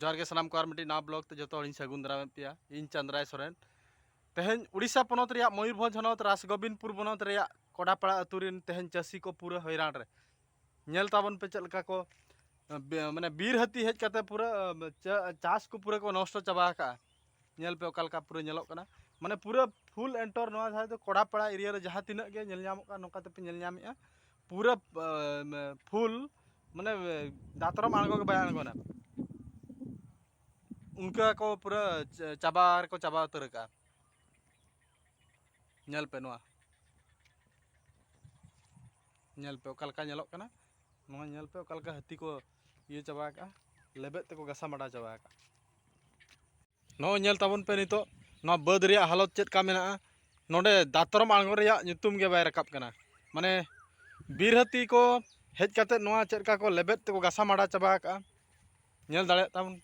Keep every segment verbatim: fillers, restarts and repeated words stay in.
ᱡᱚᱦᱟᱨ ᱜᱮ ᱥᱟᱱᱟᱢ ᱠᱚ, ᱟᱨ ᱢᱤᱫᱴᱤᱡ ᱱᱟᱣᱟ ᱵᱞᱚᱜ ᱛᱮ ᱡᱚᱛᱚ ᱦᱚᱲᱤᱧ ᱥᱟᱹᱜᱩᱱ ᱫᱟᱨᱟᱢᱮᱫ ᱯᱮᱭᱟ᱾ ᱤᱧ ᱪᱟᱸᱫᱽᱨᱟᱭ ᱥᱚᱨᱮᱱ᱾ ᱛᱮᱦᱮᱧ ᱩᱲᱤᱥᱥᱟ ᱯᱚᱱᱚᱛ ᱨᱮᱭᱟᱜ ᱢᱚᱭᱩᱨᱵᱷᱚᱸᱡᱽ ᱦᱚᱱᱚᱛ ᱨᱟᱥᱜᱳᱵᱤᱱᱫᱯᱩᱨ ᱵᱚᱱᱚᱛ ᱨᱮᱭᱟᱜ ᱠᱚᱰᱟᱯᱟᱲᱟ ᱟᱹᱛᱩ ᱨᱮᱱ ᱛᱮᱦᱮᱧ ᱪᱟᱹᱥᱤ ᱠᱚ ᱯᱩᱨᱟᱹ ᱦᱚᱭᱨᱟᱱ ᱨᱮ᱾ ᱧᱮᱞ ᱛᱟᱵᱚᱱ ᱯᱮ ᱪᱮᱫ ᱞᱮᱠᱟ ᱠᱚ, ᱵᱤ-, ᱢᱟᱱᱮ ᱵᱤᱨ ᱦᱟᱹᱛᱤ ᱦᱮᱡ ᱠᱟᱛᱮ ᱯᱩᱨᱟᱹ, ᱪᱟ-, ᱪᱟᱥ ᱠᱚ ᱯᱩᱨᱟᱹ ᱠᱚ ᱱᱚᱥᱴᱚ ᱪᱟᱵᱟ ᱟᱠᱟᱜᱼᱟ᱾ ᱧᱮᱞ ᱯᱮ ᱚᱠᱟ ᱞᱮᱠᱟ ᱯᱩᱨᱟᱹ ᱧᱮᱞᱚᱜ ᱠᱟᱱᱟ, ᱢᱟᱱᱮ ᱯᱩᱨᱟᱹ ᱯᱷᱩᱞ ᱮᱱᱴᱚᱨ ᱱᱚᱣᱟ ᱡᱟᱦᱟᱸ ᱫᱚ ᱠᱚᱰᱟᱯᱟᱲᱟ ᱮᱨᱤᱭᱟ ᱨᱮ ᱡᱟᱦᱟᱸ ᱛᱤᱱᱟᱹᱜ ᱜᱮ ᱧᱮᱞ ᱧᱟᱢᱚᱜ ᱠᱟᱱᱟ, ᱱᱚᱝᱠᱟ ᱛᱮᱯᱮ ᱧᱮᱞ ᱧᱟᱢᱮᱫᱼᱟ ᱯᱩᱨᱟᱹ, ᱯᱷᱩᱞ, ᱢᱟᱱᱮ ᱫᱟᱛᱨᱚᱢ ᱟᱬᱜᱚ ᱜᱮ ᱵᱟᱭ ᱟᱬᱜᱚᱱᱟ᱾ ᱚᱱᱠᱟ ᱠᱚ ᱯᱩᱨᱟᱹ ᱪᱟ-, ᱪᱟᱵᱟ ᱨᱮᱠᱚ ᱪᱟᱵᱟ ᱩᱛᱟᱹᱨ ᱟᱠᱟᱜᱼᱟ᱾ ᱧᱮᱞ ᱯᱮ ᱱᱚᱣᱟ, ᱧᱮᱞ ᱯᱮ ᱚᱠᱟ ᱞᱮᱠᱟ ᱧᱮᱞᱚᱜ ᱠᱟᱱᱟ᱾ ᱱᱚᱣᱟ ᱧᱮᱞ ᱯᱮ ᱚᱠᱟ ᱞᱮᱠᱟ ᱦᱟᱹᱛᱤ ᱠᱚ ᱤᱭᱟᱹ ᱪᱟᱵᱟ ᱟᱠᱟᱜᱼᱟ, ᱞᱮᱵᱮᱫ ᱛᱮᱠᱚ ᱜᱷᱟᱥᱟ ᱢᱟᱰᱟ ᱪᱟᱵᱟ ᱟᱠᱟᱜᱼᱟ᱾ ᱱᱚᱜᱼᱚᱭ ᱧᱮᱞ ᱛᱟᱵᱚᱱ ᱯᱮ ᱱᱤᱛᱚᱜ ᱱᱚᱣᱟ ᱵᱟᱹᱫᱽ ᱨᱮᱭᱟᱜ ᱦᱟᱞᱚᱛ ᱪᱮᱫ ᱞᱮᱠᱟ ᱢᱮᱱᱟᱜᱼᱟ᱾ ᱱᱚᱰᱮ ᱫᱟᱛᱨᱚᱢ ᱟᱬᱜᱚ ᱨᱮᱭᱟᱜ ᱧᱩᱛᱩᱢ ᱜᱮ ᱵᱟᱭ ᱨᱟᱠᱟᱵ ᱠᱟᱱᱟ᱾ ᱢᱟᱱᱮ ᱵᱤᱨ ᱦᱟᱹᱛᱤ ᱠᱚ ᱦᱮᱡ ᱠᱟᱛᱮ ᱱᱚᱣᱟ ᱪᱮᱫ ᱞᱮᱠᱟ ᱠᱚ ᱞᱮᱵᱮᱫ ᱛᱮᱠᱚ ᱜᱷᱟᱥᱟ ᱢᱟᱰᱟ ᱪᱟᱵᱟ ᱟᱠᱟᱜᱼᱟ, ᱧᱮᱞ ᱫᱟᱲᱮᱭᱟᱜ ᱛᱟᱵᱚᱱ᱾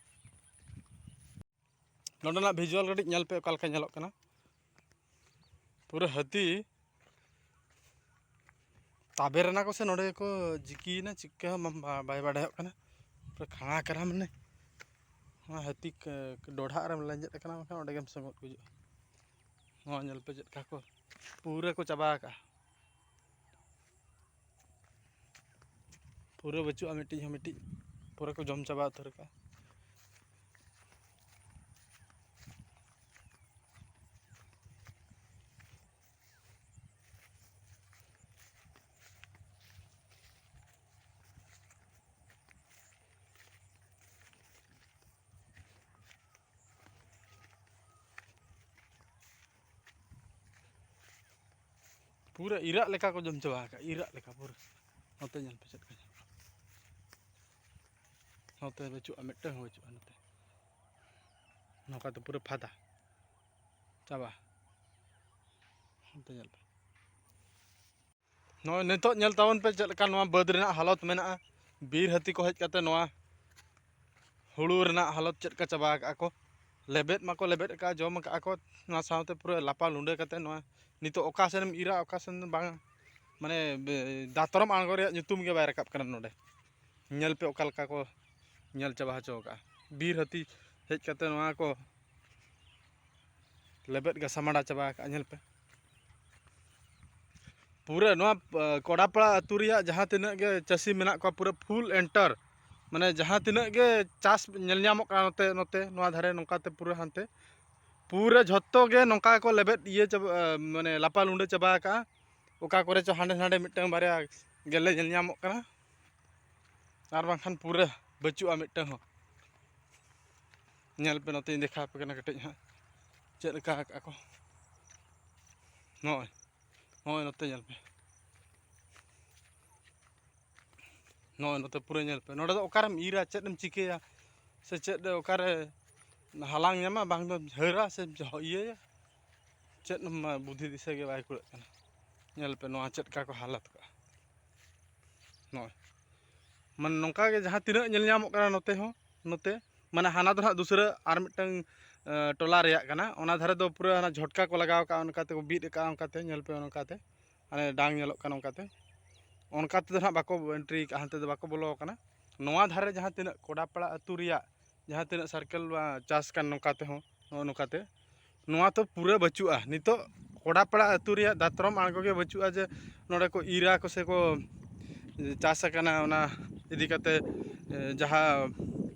ᱱᱚᱰᱮᱱᱟᱜ ᱵᱷᱤᱡᱩᱣᱟᱞ ᱠᱟᱹᱴᱤᱡ ᱧᱮᱞ ᱯᱮ ᱚᱠᱟ ᱞᱮᱠᱟ ᱧᱮᱞᱚᱜ ᱠᱟᱱᱟ᱾ ᱯᱩᱨᱟᱹ ᱦᱟᱹᱛᱤ ᱛᱟᱵᱮᱨ ᱮᱱᱟ ᱠᱚ ᱥᱮ ᱱᱚᱰᱮ ᱜᱮᱠᱚ ᱡᱤᱠᱤᱭᱮᱱᱟ, ᱪᱤᱠᱟᱹ ᱦᱚᱸ ᱵᱟᱝ ᱵᱟ-, ᱵᱟᱭ ᱵᱟᱰᱟᱭᱚᱜ ᱠᱟᱱᱟ᱾ ᱯᱩᱨᱟᱹ ᱠᱷᱟᱬᱟ ᱠᱟᱱᱟ ᱢᱟᱱᱮ, ᱚᱱᱟ ᱦᱟᱹᱛᱤ ᱠ-, ᱰᱚᱰᱷᱟᱜ ᱨᱮᱢ ᱞᱮᱸᱡᱮᱫ ᱟᱠᱟᱱᱟ, ᱵᱟᱠᱷᱟᱱ ᱚᱸᱰᱮ ᱜᱮᱢ ᱥᱚᱸᱜᱚᱫ ᱜᱩᱡᱩᱜᱼᱟ᱾ ᱱᱚᱣᱟ ᱧᱮᱞ ᱯᱮ ᱪᱮᱫ ᱞᱮᱠᱟ ᱠᱚ ᱯᱩᱨᱟᱹ ᱠᱚ ᱪᱟᱵᱟ ᱟᱠᱟᱜᱼᱟ᱾ ᱯᱩᱨᱟᱹ ᱵᱟᱹᱪᱩᱜᱼᱟ ᱢᱤᱫᱴᱤᱡ ᱦᱚᱸ ᱢᱤᱫᱴᱤᱡ, ᱯᱩᱨᱟᱹ ᱠᱚ ᱡᱚᱢ ᱪᱟᱵᱟ ᱩᱛᱟᱹᱨ ᱟᱠᱟᱜᱼᱟ᱾ ᱯᱩᱨᱟᱹ ᱤᱨᱟᱜ ᱞᱮᱠᱟ ᱠᱚ ᱡᱚᱢ ᱪᱟᱵᱟ ᱟᱠᱟᱫ, ᱤᱨᱟᱜ ᱞᱮᱠᱟ ᱯᱩᱨᱟᱹ᱾ ᱱᱚᱛᱮ ᱧᱮᱞ ᱯᱮ ᱪᱮᱫ ᱞᱮᱠᱟ ᱧᱮᱞᱚᱜ ᱠᱟᱱᱟ᱾ ᱱᱚᱛᱮ ᱵᱟᱹᱪᱩᱜᱼᱟ, ᱢᱤᱫᱴᱟᱝ ᱦᱚᱸ ᱵᱟᱹᱪᱩᱜᱼᱟ ᱱᱚᱛᱮ᱾ ᱱᱚᱝᱠᱟ ᱛᱮ ᱯᱩᱨᱟᱹ ᱯᱷᱟᱫᱟ ᱪᱟᱵᱟ᱾ ᱱᱚᱛᱮ ᱧᱮᱞ ᱯᱮ᱾ ᱱᱚᱜᱼᱚᱭ ᱱᱤᱛᱚᱜ ᱧᱮᱞ ᱛᱟᱵᱚᱱ ᱯᱮ ᱪᱮᱫ ᱞᱮᱠᱟ ᱱᱚᱣᱟ ᱵᱟᱹᱫᱽ ᱨᱮᱱᱟᱜ ᱦᱟᱞᱚᱛ ᱢᱮᱱᱟᱜᱼᱟ᱾ ᱵᱤᱨ ᱦᱟᱹᱛᱤ ᱠᱚ ᱦᱮᱡ ᱠᱟᱛᱮ ᱱᱚᱣᱟ ᱦᱩᱲᱩ ᱨᱮᱱᱟᱜ ᱦᱟᱞᱚᱛ ᱪᱮᱫ ᱞᱮᱠᱟ ᱪᱟᱵᱟ ᱟᱠᱟᱜᱼᱟ ᱠᱚ᱾ ᱞᱮᱵᱮᱫ ᱢᱟᱠᱚ ᱞᱮᱵᱮᱫ ᱟᱠᱟᱫᱼᱟ, ᱡᱚᱢ ᱟᱠᱟᱫᱼᱟ ᱠᱚ, ᱚᱱᱟ ᱥᱟᱶᱛᱮ ᱯᱩᱨᱟᱹ ᱞᱟᱯᱟ ᱞᱩᱸᱰᱟᱹ ᱠᱟᱛᱮ ᱱᱚᱣᱟ ᱱᱤᱛᱚᱜ ᱚᱠᱟ ᱥᱮᱱᱮᱢ ᱤᱨᱟ, ᱚᱠᱟ ᱥᱮᱱ ᱵᱟᱝ, ᱢᱟᱱᱮ ᱵᱮ-, ᱫᱟᱛᱨᱚᱢ ᱟᱬᱜᱚ ᱨᱮᱭᱟᱜ ᱧᱩᱛᱩᱢ ᱜᱮ ᱵᱟᱭ ᱨᱟᱠᱟᱵ ᱠᱟᱱᱟ ᱱᱚᱰᱮ᱾ ᱧᱮᱞ ᱯᱮ ᱚᱠᱟ ᱞᱮᱠᱟ ᱠᱚ ᱧᱮᱞ ᱪᱟᱵᱟ ᱦᱚᱪᱚ ᱟᱠᱟᱫᱼᱟ᱾ ᱵᱤᱨ ᱦᱟᱹᱛᱤ ᱦᱮᱡ ᱠᱟᱛᱮ ᱱᱚᱣᱟ ᱠᱚ ᱞᱮᱵᱮᱫ ᱜᱟᱥᱟᱢᱟᱰᱟ ᱪᱟᱵᱟ ᱟᱠᱟᱫᱼᱟ᱾ ᱧᱮᱞ ᱯᱮ, ᱯᱩᱨᱟᱹ ᱱᱚᱣᱟ ᱠᱚᱰᱟᱯᱟᱲᱟ ᱟᱹᱛᱩ ᱨᱮᱭᱟᱜ ᱡᱟᱦᱟᱸ ᱛᱤᱱᱟᱹᱜ ᱜᱮ ᱪᱟᱹᱥᱤ ᱢᱮᱱᱟᱜ ᱠᱚᱣᱟ, ᱯᱩᱨᱟᱹ ᱯᱷᱩᱞ ᱮᱱᱴᱟᱨ, ᱢᱟᱱᱮ ᱡᱟᱦᱟᱸ ᱛᱤᱱᱟᱹᱜ ᱜᱮ ᱪᱟᱥ ᱧᱮᱞ ᱧᱟᱢᱚᱜ ᱠᱟᱱᱟ ᱱᱚᱛᱮ, ᱱᱚᱛᱮ ᱱᱚᱣᱟ ᱫᱷᱟᱨᱮ ᱱᱚᱝᱠᱟᱛᱮ ᱯᱩᱨᱟᱹ ᱦᱟᱱᱛᱮ ᱯᱩᱨᱟᱹ ᱡᱷᱚᱛᱚ ᱜᱮ ᱱᱚᱝᱠᱟ ᱜᱮᱠᱚ ᱞᱮᱵᱮᱫ ᱤᱭᱟᱹ ᱪᱟᱵᱟ, ᱢᱟᱱᱮ ᱞᱟᱯᱟ ᱞᱩᱸᱰᱟᱹ ᱪᱟᱵᱟ ᱟᱠᱟᱜᱼᱟ᱾ ᱚᱠᱟ ᱠᱚᱨᱮ ᱪᱚ ᱦᱟᱸᱰᱮ ᱱᱟᱰᱮ ᱢᱤᱫᱴᱟᱝ ᱵᱟᱨᱭᱟ ᱜᱮᱞᱮ ᱧᱮᱞ ᱧᱟᱢᱚᱜ ᱠᱟᱱᱟ, ᱟᱨ ᱵᱟᱝᱠᱷᱟᱱ ᱯᱩᱨᱟᱹ ᱵᱟᱹᱪᱩᱜᱼᱟ ᱢᱤᱫᱴᱟᱝ ᱦᱚᱸ᱾ ᱧᱮᱞ ᱯᱮ, ᱱᱚᱛᱮᱧ ᱫᱮᱠᱷᱟᱣ ᱟᱯᱮ ᱠᱟᱱᱟ ᱠᱟᱹᱴᱤᱡ ᱦᱟᱸᱜ, ᱪᱮᱫ ᱞᱮᱠᱟ ᱟᱠᱟᱜᱼᱟ ᱠᱚ᱾ ᱱᱚᱜᱼᱚᱭ, ᱱᱚᱜᱼᱚᱭ ᱱᱚᱛᱮ ᱧᱮᱞ ᱯᱮ, ᱱᱚᱜᱼᱚᱭ ᱱᱚᱛᱮ ᱯᱩᱨᱟᱹ ᱧᱮᱞ ᱯᱮ᱾ ᱱᱚᱰᱮ ᱫᱚ ᱚᱠᱟᱨᱮᱢ ᱤᱨᱟ, ᱪᱮᱫ ᱮᱢ ᱪᱤᱠᱟᱹᱭᱟ, ᱥᱮ ᱪᱮᱫ ᱚᱠᱟᱨᱮ ᱦᱟᱞᱟᱝ ᱧᱟᱢᱟ, ᱵᱟᱝ ᱫᱚᱢ ᱦᱟᱹᱨᱟ ᱥᱮ ᱤᱭᱟᱹᱭᱟ, ᱪᱮᱫ ᱦᱚᱸ ᱵᱩᱫᱷᱤ ᱫᱤᱥᱟᱹ ᱜᱮ ᱵᱟᱭ ᱠᱩᱲᱟᱹᱜ ᱠᱟᱱᱟ᱾ ᱧᱮᱞ ᱯᱮ ᱱᱚᱣᱟ ᱪᱮᱫ ᱞᱮᱠᱟ ᱠᱚ ᱦᱟᱞᱚᱛ ᱠᱟᱜᱼᱟ᱾ ᱱᱚᱜᱼᱚᱭ, ᱢᱟᱱᱮ ᱱᱚᱝᱠᱟ ᱜᱮ ᱡᱟᱦᱟᱸ ᱛᱤᱱᱟᱹᱜ ᱧᱮᱞ ᱧᱟᱢᱚᱜ ᱠᱟᱱᱟ ᱱᱚᱛᱮ ᱦᱚᱸ, ᱱᱚᱛᱮ ᱢᱟᱱᱮ ᱦᱟᱱᱟ ᱫᱚ ᱦᱟᱸᱜ ᱫᱩᱥᱨᱟᱹ ᱟᱨ ᱢᱤᱫᱴᱟᱝ, ᱮ, ᱴᱚᱞᱟ ᱨᱮᱭᱟᱜ ᱠᱟᱱᱟ᱾ ᱚᱱᱟ ᱫᱷᱟᱨᱮ ᱫᱚ ᱯᱩᱨᱟᱹ ᱦᱟᱱᱟ ᱡᱷᱚᱴᱠᱟ ᱠᱚ ᱞᱟᱜᱟᱣ ᱠᱟᱜᱼᱟ, ᱚᱱᱠᱟᱛᱮ ᱠᱚ ᱵᱤᱫ ᱟᱠᱟᱜᱼᱟ, ᱚᱱᱠᱟᱛᱮ ᱧᱮᱞ ᱯᱮ, ᱚᱱᱠᱟᱛᱮ ᱦᱟᱱᱮ ᱰᱟᱝ ᱧᱮᱞᱚᱜ ᱠᱟᱱᱟ, ᱚᱱᱠᱟᱛᱮ, ᱚᱱᱠᱟ ᱛᱮᱫᱚ ᱦᱟᱸᱜ ᱵᱟᱠᱚ ᱮᱱᱴᱨᱤ ᱠᱟᱜᱼᱟ, ᱦᱟᱱᱛᱮ ᱫᱚ ᱵᱟᱠᱚ ᱵᱚᱞᱚ ᱟᱠᱟᱱᱟ᱾ ᱱᱚᱣᱟ ᱫᱷᱟᱨᱮ ᱡᱟᱦᱟᱸ ᱛᱤᱱᱟᱹᱜ ᱠᱚᱰᱟᱯᱟᱲᱟ ᱟᱹᱛᱩ ᱨᱮᱭᱟᱜ ᱡᱟᱦᱟᱸ ᱛᱤᱱᱟᱹᱜ ᱥᱟᱨᱠᱮᱞ ᱪᱟᱥ ᱠᱟᱱ, ᱱᱚᱝᱠᱟ ᱛᱮᱦᱚᱸ, ᱱᱚᱜᱼᱚ ᱱᱚᱝᱠᱟᱛᱮ, ᱱᱚᱣᱟ ᱛᱚ ᱯᱩᱨᱟᱹ ᱵᱟᱹᱪᱩᱜᱼᱟ᱾ ᱱᱤᱛᱚᱜ ᱠᱚᱰᱟᱯᱟᱲᱟ ᱟᱹᱛᱩ ᱨᱮᱭᱟᱜ ᱫᱟᱛᱨᱚᱢ ᱟᱬᱜᱚ ᱜᱮ ᱵᱟᱹᱪᱩᱜᱼᱟ, ᱡᱮ ᱱᱚᱰᱮ ᱠᱚ ᱤᱨᱟ ᱠᱚ ᱥᱮ ᱠᱚ ᱪᱟᱥ ᱟᱠᱟᱱᱟ, ᱚᱱᱟ ᱤᱫᱤ ᱠᱟᱛᱮ, ᱮ, ᱡᱟᱦᱟᱸ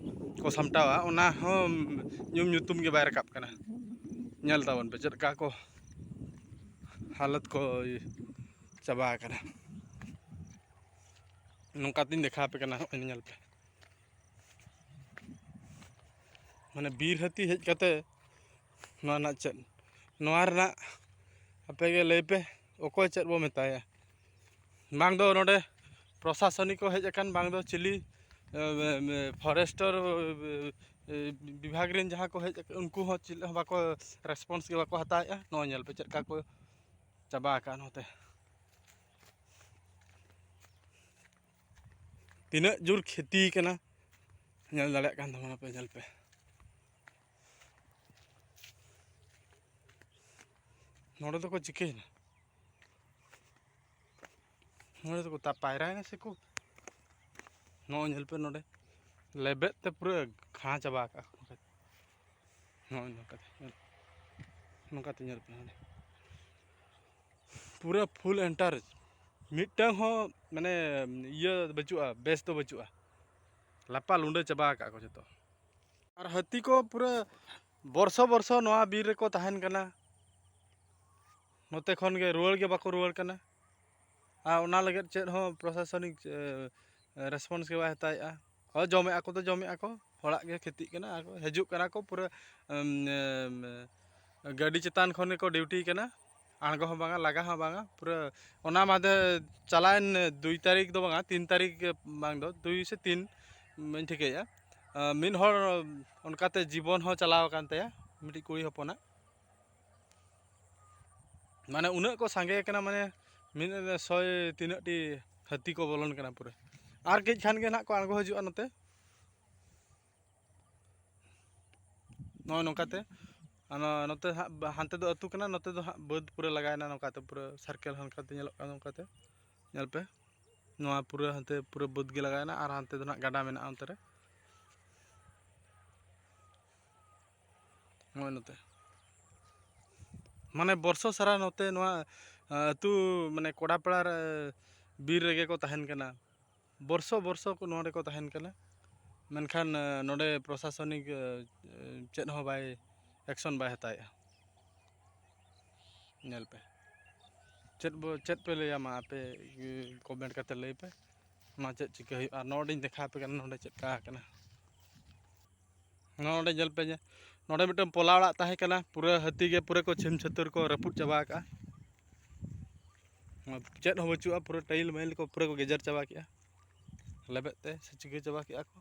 ᱠᱚ ᱥᱟᱢᱴᱟᱣᱟ, ᱚᱱᱟ ᱦᱚᱸ ᱧᱩᱢ ᱧᱩᱛᱩᱢ ᱜᱮ ᱵᱟᱭ ᱨᱟᱠᱟᱵ ᱠᱟᱱᱟ᱾ ᱧᱮᱞ ᱛᱟᱵᱚᱱ ᱯᱮ ᱪᱮᱫ ᱞᱮᱠᱟ ᱠᱚ ᱦᱟᱞᱚᱛ ᱠᱚ ᱪᱟᱵᱟ ᱟᱠᱟᱱᱟ᱾ ᱱᱚᱝᱠᱟ ᱛᱤᱧ ᱫᱮᱠᱷᱟᱣ ᱟᱯᱮ ᱠᱟᱱᱟ, ᱱᱚᱜᱼᱚᱭ ᱧᱮᱞ ᱯᱮ᱾ ᱢᱟᱱᱮ ᱵᱤᱨ ᱦᱟᱹᱛᱤ ᱦᱮᱡ ᱠᱟᱛᱮ ᱱᱚᱣᱟ ᱨᱮᱱᱟᱜ ᱪᱮᱫ, ᱱᱚᱣᱟ ᱨᱮᱱᱟᱜ ᱟᱯᱮ ᱜᱮ ᱞᱟᱹᱭ ᱯᱮ, ᱚᱠᱚᱭ ᱪᱮᱫ ᱵᱚ ᱢᱮᱛᱟᱭᱟ? ᱵᱟᱝ ᱫᱚ ᱱᱚᱰᱮ ᱯᱨᱚᱥᱟᱥᱚᱱᱤᱠ ᱠᱚ ᱦᱮᱡ ᱟᱠᱟᱱ, ᱵᱟᱝ ᱫᱚ ᱪᱤᱞᱤ, ᱮ, ᱮ, ᱯᱷᱚᱨᱮᱥᱴᱚᱨ, ᱮ, ᱮ, ᱵᱤᱵᱷᱟᱜᱽ ᱨᱮᱱ ᱡᱟᱦᱟᱸ ᱠᱚ ᱦᱮᱡ ᱟᱠᱟᱱ, ᱩᱱᱠᱩ ᱦᱚᱸ ᱪᱮᱫ ᱦᱚᱸ ᱵᱟᱠᱚ ᱨᱮᱥᱯᱚᱱᱥ ᱜᱮ ᱵᱟᱠᱚ ᱦᱟᱛᱟᱣᱮᱫᱼᱟ᱾ ᱱᱚᱜᱼᱚᱭ ᱧᱮᱞ ᱯᱮ ᱪᱮᱫ ᱞᱮᱠᱟ ᱠᱚ ᱪᱟᱵᱟ ᱟᱠᱟᱫ ᱱᱚᱛᱮ᱾ ᱛᱤᱱᱟᱹᱜ ᱡᱳᱨ ᱠᱷᱮᱛᱤ ᱠᱟᱱᱟ, ᱧᱮᱞ ᱫᱟᱲᱮᱭᱟᱜ ᱠᱟᱱ ᱛᱟᱵᱚᱱᱟ ᱯᱮ, ᱧᱮᱞ ᱯᱮ᱾ ᱱᱚᱰᱮ ᱫᱚᱠᱚ ᱪᱤᱠᱟᱹᱭᱮᱱᱟ? ᱱᱚᱰᱮ ᱫᱚᱠᱚ ᱛᱟ-, ᱯᱟᱭᱨᱟᱭᱮᱱᱟ ᱥᱮᱠᱚ? ᱱᱚᱜᱼᱚᱭ ᱧᱮᱞ ᱯᱮ ᱱᱚᱰᱮ᱾ ᱞᱮᱵᱮᱫ ᱛᱮ ᱯᱩᱨᱟᱹ ᱠᱷᱟᱸ ᱪᱟᱵᱟ ᱟᱠᱟᱫᱼᱟ ᱠᱚ᱾ ᱱᱚᱜᱼᱚᱭ ᱱᱚᱝᱠᱟᱛᱮ ᱧᱮᱞ, ᱱᱚᱝᱠᱟᱛᱮ ᱧᱮᱞ ᱯᱮ ᱱᱚᱰᱮ᱾ ᱯᱩᱨᱟᱹ full entire, ᱢᱤᱫᱴᱟᱝ ᱦᱚᱸ ᱢᱟᱱᱮ ᱤᱭᱟᱹ ᱵᱟᱹᱪᱩᱜᱼᱟ, ᱵᱮᱥ ᱫᱚ ᱵᱟᱹᱪᱩᱜᱼᱟ, ᱞᱟᱯᱟ ᱞᱩᱸᱰᱟᱹ ᱪᱟᱵᱟ ᱟᱠᱟᱫ ᱠᱚ ᱡᱚᱛᱚ᱾ ᱟᱨ ᱦᱟᱹᱛᱤ ᱠᱚ ᱯᱩᱨᱟᱹ ᱵᱚᱨᱥᱚ ᱵᱚᱨᱥᱚ ᱱᱚᱣᱟ ᱵᱤᱨ ᱨᱮᱠᱚ ᱛᱟᱦᱮᱱ ᱠᱟᱱᱟ, ᱱᱚᱛᱮ ᱠᱷᱚᱱ ᱜᱮ ᱨᱩᱣᱟᱹᱲ ᱜᱮ ᱵᱟᱠᱚ ᱨᱩᱣᱟᱹᱲ ᱠᱟᱱᱟ᱾ ᱟᱨ ᱚᱱᱟ ᱞᱟᱹᱜᱤᱫ ᱪᱮᱫ ᱦᱚᱸ ᱯᱨᱚᱥᱟᱥᱚᱱᱤᱠ, ᱮ, response ᱜᱮ ᱵᱟᱭ ᱦᱟᱛᱟᱣᱮᱫᱼᱟ᱾ ᱦᱳᱭ, ᱡᱚᱢᱮᱫᱼᱟ ᱠᱚ ᱛᱚ ᱡᱚᱢᱮᱫᱼᱟ ᱠᱚ, ᱦᱚᱲᱟᱜ ᱜᱮ ᱠᱷᱚᱛᱤᱜ ᱠᱟᱱᱟ᱾ ᱟᱨ ᱠᱚ ᱦᱤᱡᱩᱜ ᱠᱟᱱᱟ ᱠᱚ ᱯᱩᱨᱟᱹ, ᱮᱢ, ᱮᱢ, ᱜᱟᱹᱰᱤ ᱪᱮᱛᱟᱱ ᱠᱷᱚᱱ ᱜᱮᱠᱚ ᱰᱤᱭᱩᱴᱤ ᱠᱟᱱᱟ, ᱟᱬᱜᱚ ᱦᱚᱸ ᱵᱟᱝᱟ, ᱞᱟᱜᱟ ᱦᱚᱸ ᱵᱟᱝᱟ᱾ ᱯᱩᱨᱟᱹ ᱚᱱᱟ ᱢᱟᱫᱷᱮᱨ ᱪᱟᱞᱟᱣᱮᱱ ᱫᱩᱭ ᱛᱟᱹᱨᱤᱠᱷ ᱫᱚ ᱵᱟᱝᱟ, ᱛᱤᱱ ᱛᱟᱹᱨᱤᱠᱷ ᱵᱟᱝ ᱫᱚ ᱫᱩᱭ ᱥᱮ ᱛᱤᱱ, ᱵᱟᱹᱧ ᱴᱷᱤᱠᱟᱹᱭᱮᱫᱼᱟ᱾ ᱟᱸ, ᱢᱤᱫ ᱦᱚᱲ ᱚᱱᱠᱟᱛᱮ ᱡᱤᱵᱚᱱ ᱦᱚᱸ ᱪᱟᱞᱟᱣ ᱟᱠᱟᱱ ᱛᱟᱭᱟ, ᱢᱤᱫᱴᱤᱡ ᱠᱩᱲᱤ ᱦᱚᱯᱚᱱᱟᱜ᱾ ᱢᱟᱱᱮ ᱩᱱᱟᱹᱜ ᱠᱚ ᱥᱟᱸᱜᱮ ᱠᱟᱱᱟ, ᱢᱟᱱᱮ ᱢᱤᱫ ᱥᱚᱭ ᱛᱤᱱᱟᱹᱜ ᱴᱤ ᱦᱟᱹᱛᱤ ᱠᱚ ᱵᱚᱞᱚᱱ ᱠᱟᱱᱟ ᱯᱩᱨᱟᱹ᱾ ᱟᱨ ᱠᱟᱹᱡ ᱠᱷᱟᱱ ᱜᱮ ᱱᱟᱦᱟᱜ ᱠᱚ ᱟᱬᱜᱚ ᱦᱤᱡᱩᱜᱼᱟ ᱱᱚᱛᱮ᱾ ᱱᱚᱜᱼᱚᱭ ᱱᱚᱝᱠᱟᱛᱮ, ᱟᱨ ᱱᱚ-, ᱱᱚᱛᱮ ᱦᱟᱸᱜ ᱵᱟ-, ᱦᱟᱱᱛᱮ ᱫᱚ ᱟᱹᱛᱩ ᱠᱟᱱᱟ, ᱱᱚᱛᱮ ᱫᱚ ᱦᱟᱸᱜ ᱵᱟᱹᱫᱽ ᱯᱩᱨᱟᱹ ᱞᱟᱜᱟᱭᱮᱱᱟ ᱱᱚᱝᱠᱟᱛᱮ, ᱯᱩᱨᱟᱹ circle ᱦᱚᱸ ᱱᱚᱝᱠᱟᱛᱮ ᱧᱮᱞᱚᱜ ᱠᱟᱱᱟ ᱱᱚᱝᱠᱟᱛᱮ᱾ ᱧᱮᱞ ᱯᱮ, ᱱᱚᱣᱟ ᱯᱩᱨᱟᱹ ᱦᱟᱱᱛᱮ ᱯᱩᱨᱟᱹ ᱵᱟᱹᱫᱽ ᱜᱮ ᱞᱟᱜᱟᱣᱮᱱᱟ, ᱟᱨ ᱦᱟᱱᱛᱮ ᱫᱚ ᱱᱟᱦᱟᱜ ᱜᱟᱰᱟ ᱢᱮᱱᱟᱜᱼᱟ ᱚᱱᱛᱮ ᱨᱮ᱾ ᱱᱚᱜᱼᱚᱭ ᱱᱚᱛᱮ᱾ ᱢᱟᱱᱮ ᱵᱚᱨᱥᱚ ᱥᱟᱨᱟ ᱱᱚᱛᱮ ᱱᱚᱣᱟ, ᱟ, ᱟᱹᱛᱩ, ᱢᱟᱱᱮ ᱠᱚᱰᱟᱯᱟᱲᱟ ᱨᱮ, ᱵᱤᱨ ᱨᱮᱜᱮ ᱠᱚ ᱛᱟᱦᱮᱱ ᱠᱟᱱᱟ᱾ ᱵᱚᱨᱥᱚ ᱵᱚᱨᱥᱚ ᱠᱚ ᱱᱚᱰᱮ ᱠᱚ ᱛᱟᱦᱮᱱ ᱠᱟᱱᱟ᱾ ᱢᱮᱱᱠᱷᱟᱱ, ᱟ, ᱱᱚᱰᱮ ᱯᱨᱚᱥᱟᱥᱚᱱᱤᱠ, ᱟ, ᱪᱮᱫ ᱦᱚᱸ ᱵᱟᱭ, action ᱵᱟᱭ ᱦᱟᱛᱟᱣᱮᱫᱼᱟ᱾ ᱧᱮᱞ ᱯᱮ᱾ ᱪᱮᱫ ᱵᱚ, ᱪᱮᱫ ᱯᱮ ᱞᱟᱹᱭᱟ ᱢᱟ ᱟᱯᱮ, ᱤᱭᱟᱹ, comment ᱠᱟᱛᱮ ᱞᱟᱹᱭ ᱯᱮ᱾ ᱚᱱᱟ ᱪᱮᱫ ᱪᱤᱠᱟᱹ ᱦᱩᱭᱩᱜᱼᱟ? ᱟᱨ ᱱᱚᱰᱮᱧ ᱫᱮᱠᱷᱟᱣ ᱟᱯᱮ ᱠᱟᱱᱟ ᱱᱚᱰᱮ ᱪᱮᱫ ᱞᱮᱠᱟ ᱟᱠᱟᱱᱟ᱾ ᱱᱚᱰᱮ ᱧᱮᱞ ᱯᱮ ᱡᱮ, ᱱᱚᱰᱮ ᱢᱤᱫᱴᱟᱝ ᱯᱚᱞᱟ ᱚᱲᱟᱜ ᱛᱟᱦᱮᱸ ᱠᱟᱱᱟ, ᱯᱩᱨᱟᱹ ᱦᱟᱹᱛᱤ ᱜᱮ ᱯᱩᱨᱟᱹ ᱠᱚ ᱪᱷᱤᱢ ᱪᱷᱟᱹᱛᱩᱨ ᱠᱚ ᱨᱟᱹᱯᱩᱫ ᱪᱟᱵᱟ ᱟᱠᱟᱜᱼᱟ᱾ ᱪᱮᱫ ᱦᱚᱸ ᱵᱟᱹᱪᱩᱜᱼᱟ, ᱯᱩᱨᱟᱹ ᱴᱟᱭᱤᱞ ᱢᱟᱭᱤᱞ ᱠᱚ ᱯᱩᱨᱟᱹ ᱠᱚ ᱜᱮᱡᱮᱨ ᱪᱟᱵᱟ ᱠᱮᱜᱼᱟ, ᱞᱮᱵᱮᱫ ᱛᱮ ᱥᱮ ᱪᱤᱠᱟᱹ ᱪᱟᱵᱟ ᱠᱮᱜᱼᱟ ᱠᱚ᱾